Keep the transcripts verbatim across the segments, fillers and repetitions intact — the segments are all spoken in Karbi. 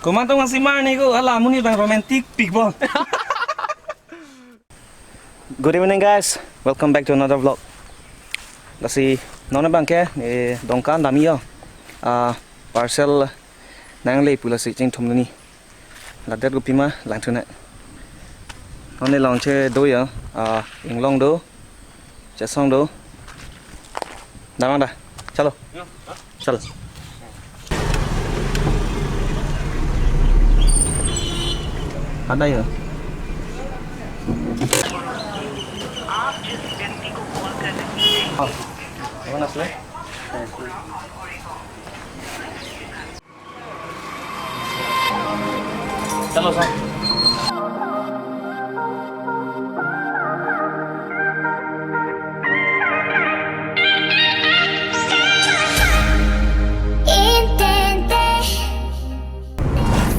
Komat atum si mar ni ko, hala amonit abang romantic pik bom. Good evening, guys. Welcome back to another vlog. Lasi non abangke, eh, Dongka damji ho. Ah, parcel nangle pu lasi chingthum ni. Ladet kopima langthu nang. Non along che do ya, ah, inglong do, chesong do. Damnang da. Chalo. Chalo. Ada ya. Oh, mana sih? Chalo, sir.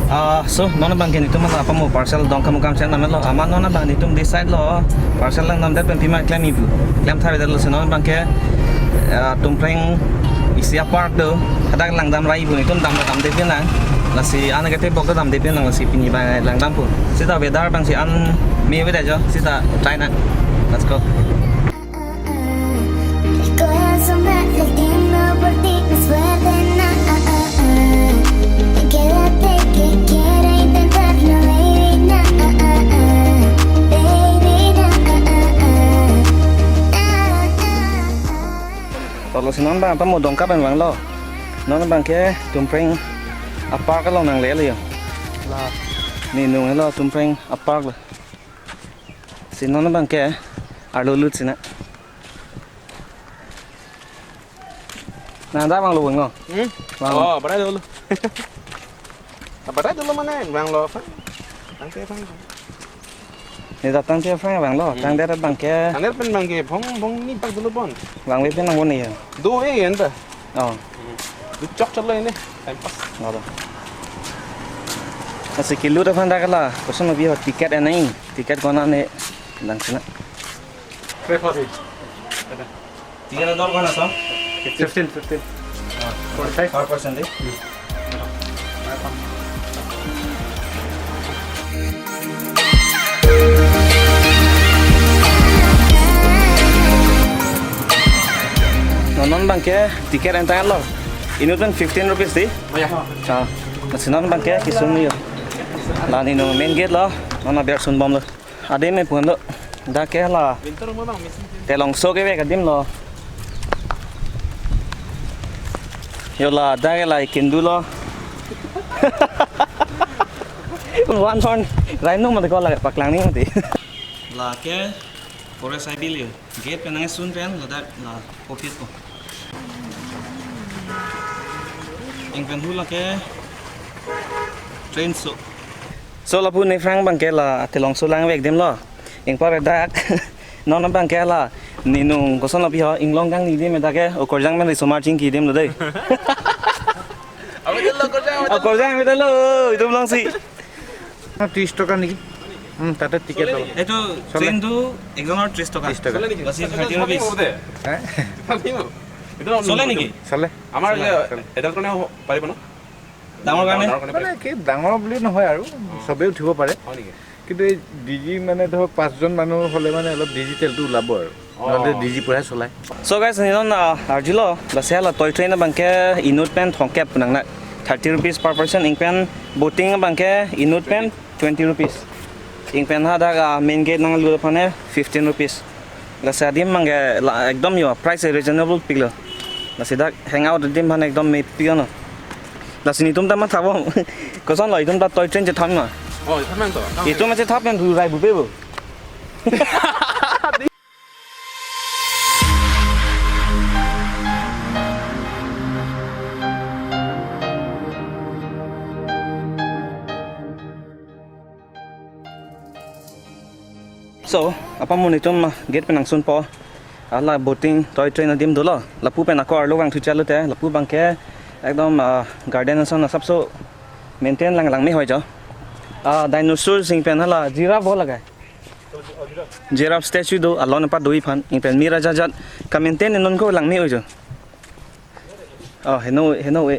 Ah, so, non abangke netum mata apa mo parcel Dongkamukam chen namelo. Amat non abang netum decide lo. Parcel langdamdet pen pima klemji pu. Klem tha vedetlo si non abangke, ah, Tumpreng isi apark do. Hadak langdam rai pu netum dam damde pinang. Lasi an kete bok damde pinang lasi pini abang langdam pu. Sita weather abang si an me weather jo. Sita try nang. Let's go. El corazón va latiendo por ti más fuerte, na, ah, ah, ah. Quédate que quiero intentarlo, baby, na, ah, ah, ah. Baby, na, ah, ah, ah. Na, ah, ah, ah. Tolo si non abang apa mo Dongka pen vanglo. Non abangke Tumpreng apark along nanglelo ya. La, ni nung lo Tumpreng apark lo. Si non abangke arlo lut si nang. Nang dak vanglo bang no? Hmm? Vang. Oh, barai dolo. Ah, barai dolo mane vanglo apa? Tangte vang. Ne dak tangte vang vanglo. Hmm. Tangdet abangke. Tangdet pen abangke phong phong ni pak dolo bon. Vangve pen nang bon ya. Do eh anta. Oh. Hmm. Do chok chok lo ini. Time pass. Ngalo. Lasi kelut aphan dak la. Koson abi ho ticket enai. Ticket kona ne lang si nang. Three forty. Tiga na dor kona so? Fifteen, fifteen. Ah, forty-five. Per person dei. Non non abangke ticket entang lo. Inut pen fifteen rupees dei. Oh ya. Ah, lasi non abangke kesung yo. La ni nung main gate lo. Non aber sunbomlo. Adim me pun lo. Dak ke la. Telongso kevek adim lo. Yo la, dak ke la ikindu lo. One horn rhino mati ko la paklang ni mati. La ke forest I B lo. Gate pen nangsun pen ladak la kopit ko. Ing pen hu la ke train so. So lapu nephrang abangke la Telongso langvek adim lo. Ingpar dak. Non abangke la ni nung koson lapi ho inglong kangni adim dak ke okorjang pen riso marching ki adim lo dei. Akorjang avedetlo, itum along si. না, ত্ৰিশ টকা নেকি? উম, তাতে টিকেট ল'ব। এইটো চলে। ট্ৰেইনটো একজনৰ ত্ৰিশ টকা। ত্ৰিশ টকা। বাছি থাৰ্টি ৰুপিজ। হে? চলে নেকি? চলে। আমাৰ চলে, এই চলে। এডাল্ট কাৰণে হ-, পাৰিব ন? ডাঙৰ কাৰণে? ডাঙৰ কাৰণে মানে পাৰিব। কি, ডাঙৰ বুলি নহয় আৰু, অ। চবেই উঠিব পাৰে। হয় নেকি? কিন্তু এই ডি জি মানে ধৰক পাঁচজন মানুহ হ'লে মানে অলপ ডিজিটেলটো ওলাব আৰু। অ। নহ'লে ডি জি পৰাহে চলায়। So guys, ninon, ah, arjulo, lasi la toy train abangke inut pen thomkep nang na thirty rupees per person, ing pen boating abangke inut pen twenty rupees. Ing pen hadak, ah, main gate nanglut aphan fifteen rupees. Lasi adim abangke la ekdom yo price reasonable piklo. Lasi dak hangout adim aphan ekdom mepik no. Lasi netum ta mathapbom. Koson lo itum ta toy train chethap ma. Oh, chethap nang to. Itum chethap pen ru rai bupe bo. So, apam mo netum gate pen nangsunpo. Hala boating, toy train adim dolo. Lapu pen ako arlo vangthu chalo te. Lapu abangke ekdom, ah, garden ason asapso maintain lang langme hoi jo. Ah, dinosaur ing pen hala giraffe bo lagai. Giraffe statue do, alon pa do iphan, ing pen mir ajat ajat ka maintain non ko langme oi jo. Oh, heno, heno e.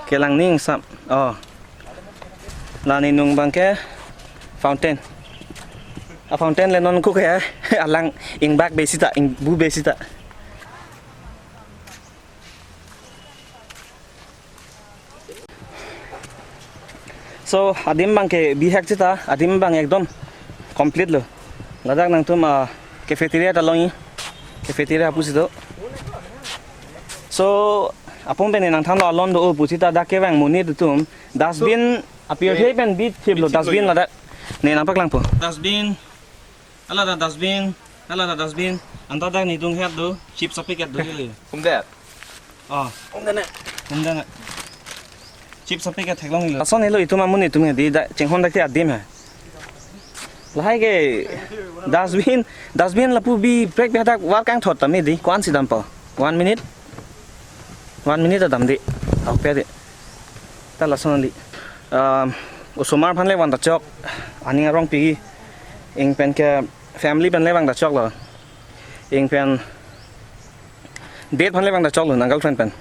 Kelang ning sam. Oh. La ne nung abangke fountain. A fountain le non ko ke alang ingbak be sita, ingbu be sita. So, adim abangke bihek sita, adim abang ekdom complete lo. Ladak nangtum a cafeteria ta longji, cafeteria pusi do. So, apum pen nangthanlo alon do pusi ta dak kevang monit atum dustbin apirthe pen bithip lo, dustbin ladak. Ne nangpaklangpo. Dustbin. Hala ta dustbin. Hala ta dustbin. Anta dak nelitum het do. Chips a packet do le. Kum det. Oh. Kum det ne. Kum det ne. Chips a packet theklonglo. Lason helo itum amonit atum he di dak chinghon dak ke adim he. Lahai ke dustbin, dustbin lapu biprek pen dak var kangthot tame di. Ko-ansi dampo. One minute. One minute ta damde. Ahok pe de. Ta lason kali. Um, osomar aphan le vang ta chok. Aning arong piji. Ing pen ke family pen le vang ta choklo. Ing pen date aphan le vang ta choklo, nang girlfriend pen.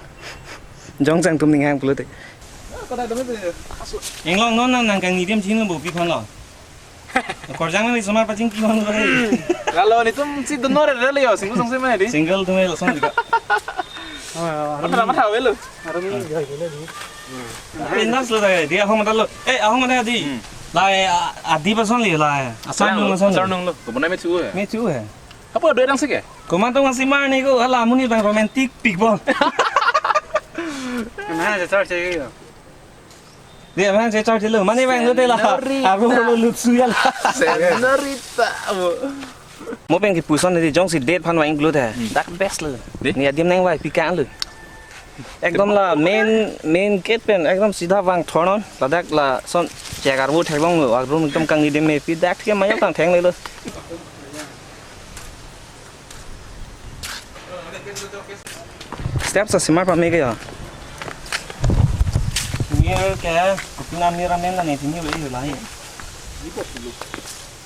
Jongchang atum ninghang pulote. Inglong non nang nangkangni adim chinilo bo pi aphan lo. Korjang nang osomar pachingki aphan lo. Lalo netum si dunor re le yo, single song se mane di. Single atum lason dika. Matha matha avelo. Indas lo dai, di ahong matha lo. Eh, ahong matha di. Hmm. Lahai, a, adi pason li lahai. Asar nung pason. Asar nung lo. Kobona me chu he. Me chu he. Apa dua orang sih ke? Komantu ngasih mar ni ko, hala amonit abang romantic pik bo. Mana je char che yo. Dia mana je char che lo. Mane abang lo te la. Senorita. Aru lo lutsu ya la. Senorita, bo. Mo pen kipuson di jongsi date aphan vang include he. Hmm. Dak best lo. Di? Ne adim nangvai pikang lo. Ekdom la main, main gate pen ekdom sida vang thornon. Ladak lason chek arvo theklonglo. Arvo ekdom kangni adim me pi dak ke mayok tang theng le lo. Steps asimar pame ke ya. Mir ke, kopi na mir amen la ne tini uli ulai.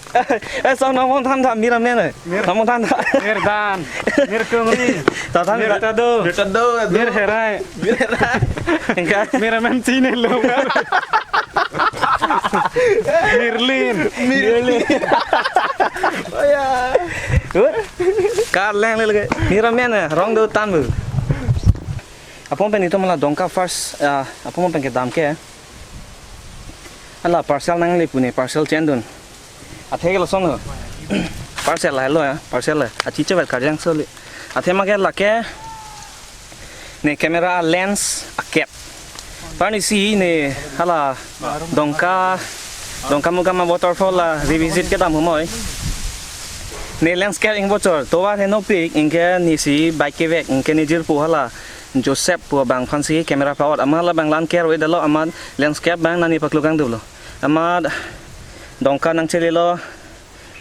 Eh, so namong than tha mir amen eh. Mir. Namong than tha. Mir dan. Mir kungri. Ta than. Mir tado. Mir tado, ado. Mir herai. Mir herai. Enggak. Mir amen sini lo. Mirlin. Mirlin. Oh ya. Good. Kar lang le lagi. Mir amen eh, rong do tan bu. Apom pen itum la Dongka first, ah, apom pen kedam ke. Hala parcel nangle pu ne, parcel chendun. Athe ke lason lo. Parcel lahelo ya, parcel la. Achi chevet karjang so le. Athema ke lake ne camera lens akep. Parnisi ne hala Dongka, Dongkamukam waterfall la revisit kedam humoi. Ne lens kep ingbochor, tovar henopik, ingke nisi bike kevek, ingke ne jirpo hala Joseph pu abang aphansi camera pa-ot. Amat labang lan kep ave dalo, amat lens kep abang nani paklukang dolo. Amat Dongka nangchelelo,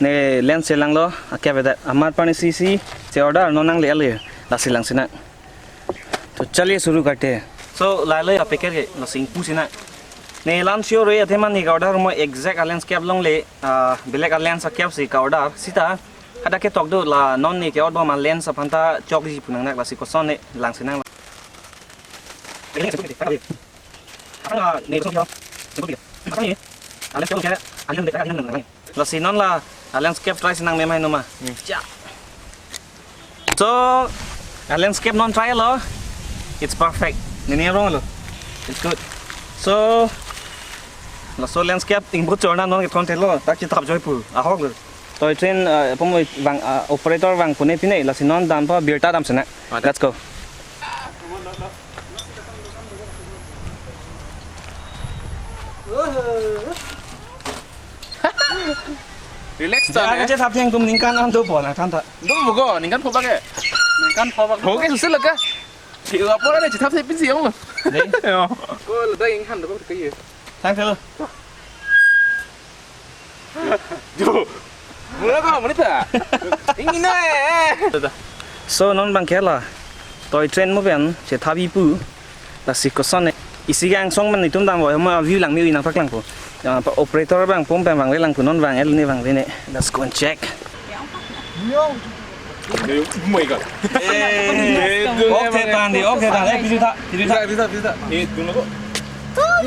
ne lens chelanglo, akep avedet. Amat parnisi si, che order non nangle ale, lasi langsinang. To chaliye shuru karte. So, lahelo apacket ke, lasi ingpu sinang. Ne lan sure ave, athema ne ka-order mo exact a lens kep longle, ah, belek a lens akep si ka-order. Sita, hadak ketok do la non ne ke-order ma lens aphan ta chokji pu nangnak, lasi koson ne langsinang. Lasi non la, a lens kep try sinang mema numa. Hmm. Ja. So, a lens kep non try lo. It's perfect. Nini rong lo. It's good. So, laso lens kep ingbochor na non ke content lo. Tak chitap joyful. Ahok lo. Toy train, uh, pom vang, uh, operator vang pune pine, lasi non dampa birta damsinang. Ada. Let's go. Relax ta. Dia ne. Aja thap yang tum ningkan an do pon, ah, than tha. Dum bugo, ningkan pho bage. Ningkan pho bage. Hoge susil ka. Si apa ne chithap se pinsi yong lo. Dei. Yo. Ko lo dai inghan do ko ke ye. Thank you. Jo. Mula ko, mula ta. Ingin na eh. So, non abang ke la toy train mo pen chethabi pu. Lasi koson ne. Isi ke angsong pen itum dam voi, ma view lang mi nangpaklangpo. Ya, pa operator abang pom pen vangle lang pu, non vang el ne vangle ne. Let's go and check. Oh my God. Eh, okay, tan di, okay, tan. Eh, pisi ta, pisi ta. Pisi ta, pisi ta. Eh, dulu kok. Oh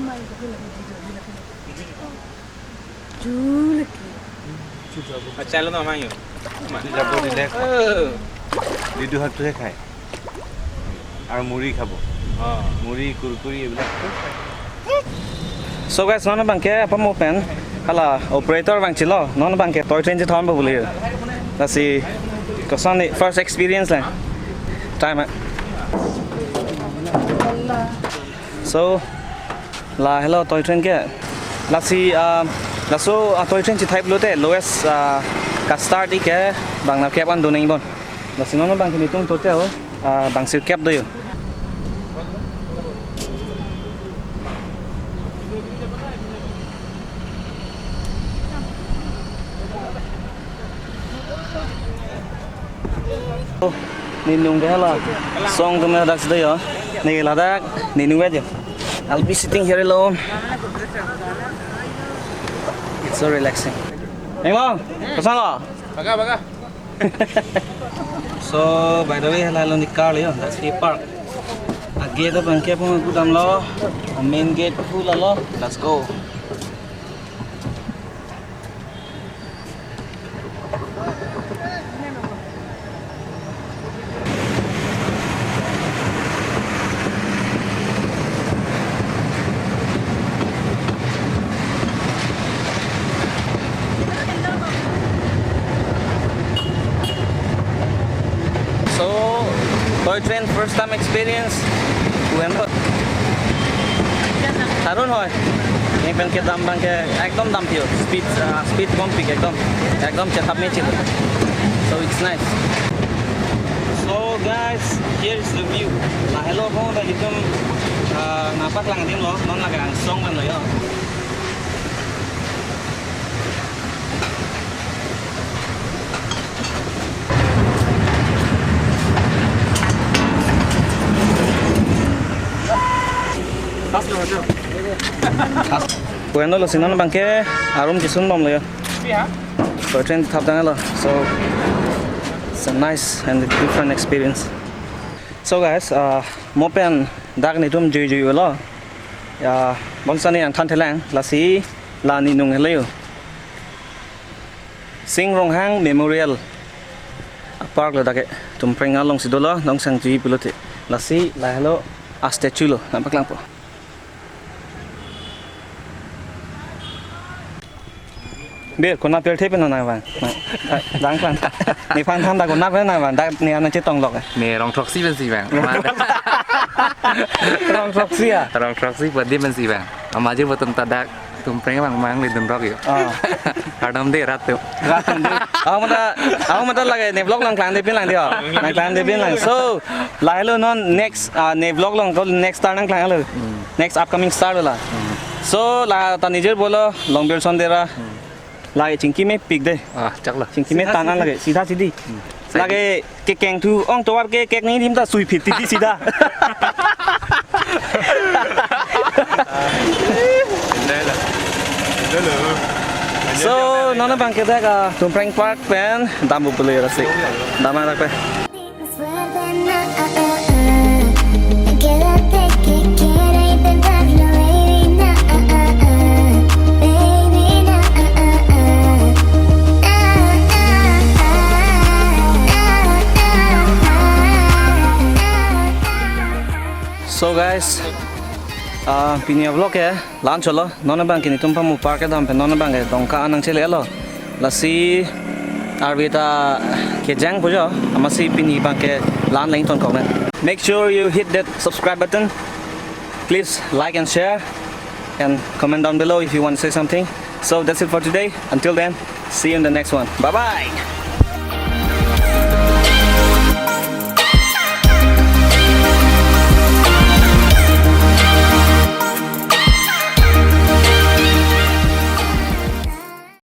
my God! Acalo no manyo. Jabo dilek. Oh. Lidu hak tu khai. Ar muri khabo. Oh. Muri, kurkuri, ebilak tu khai. So guys, non abangke apa mo pen? Hala operator abang chilo, non abangke toy train chethon bo buli. Lasi koson ni first experience lang. Time. So, lahelo toy train ke. Lasi, ah, laso, ah, toy train chethai pulote lowest, ah, ka start ke bang nerkep an do nangji bon. Lasi non abangke netum tote ho, ah, bang sirkep do yo. Oh, ninung ke hala. Song atum ladak si do yo. Ne ladak ninung aja. I'll be sitting here alone. It's so relaxing. Ninglo, koson lo? Baga, baga. So, by the way, hala along ni car yo, that's the park. Agate abangke pun gudam lo, main gate full lo. Let's go. So, toy train first time experience. Kuhen to. Tharun hoi. Ningpen kedam abangke ekdom dampi yo. Speed, uh, speed kompik ekdom. Ekdom chethap me chilo. So it's nice. So guys, here is the view. Lahelo kong ta itum, uh, nangpaklang adim lo, non lake angsong man lo yo. Kuhen lo, lasi non abangke arum kisun bom lo yo. Toy train thap tanglo. So it's a nice and different experience. So guys, uh, mo pen dak netum jui jui lo. Ya, bonsani angthan thelang, lasi la ninung helo yo. Sing Ronghang Memorial Park lo dak ke, Tumpreng along si dolo, nong sang jui pulote. Lasi lahelo a statue lo, nangpaklangpo. Bir, konat pirthe pen nang vang? Dang klang. Nephan than ta konat pen nang vang? Dak ne an chetong lok. Ne Rongthroksi pensi vang. Rongthroksi ya? Rongthroksi padi pensi vang. Amajir atum ta dak Tumpreng abang mangle dunrok yo. Ah. Kardom de rat atum. Rat atum de. Ako mata, ako mata lake ne vlog nangklang de pin lang de yo. Nangklang de pin lang. So, lahelo non next, ah, ne vlog along ko next star nangklang lo. Hmm. Next upcoming star lo la. Hmm. So, la ta nijor bolo, Longbirson Dera. Hmm. Lake chingki mepik de. Ah, chak lo. Chingki me tan an lake, sida sidi. Hmm. Lake kekeng thu ong tovar ke kek ni dim ta sui phit titi sida. Dai la. Dai la. So, non abangke dak, ah, Tumpreng Park pen dampo pulo yo lasi. Dam adak pen. Quédate que quiero intentarlo, baby, na, baby, na. So guys, ah, pini a vlog ke la-an chotlo, non abangke netum pamu park kedam pen non abangke Dongka an nangchele lo. Lasi arve ta kejang pujo, amatsi pini abangke la-an lang tonkok nang. Make sure you hit that subscribe button. Please like and share and comment down below if you want to say something. So that's it for today. Until then, see you in the next one. Bye bye.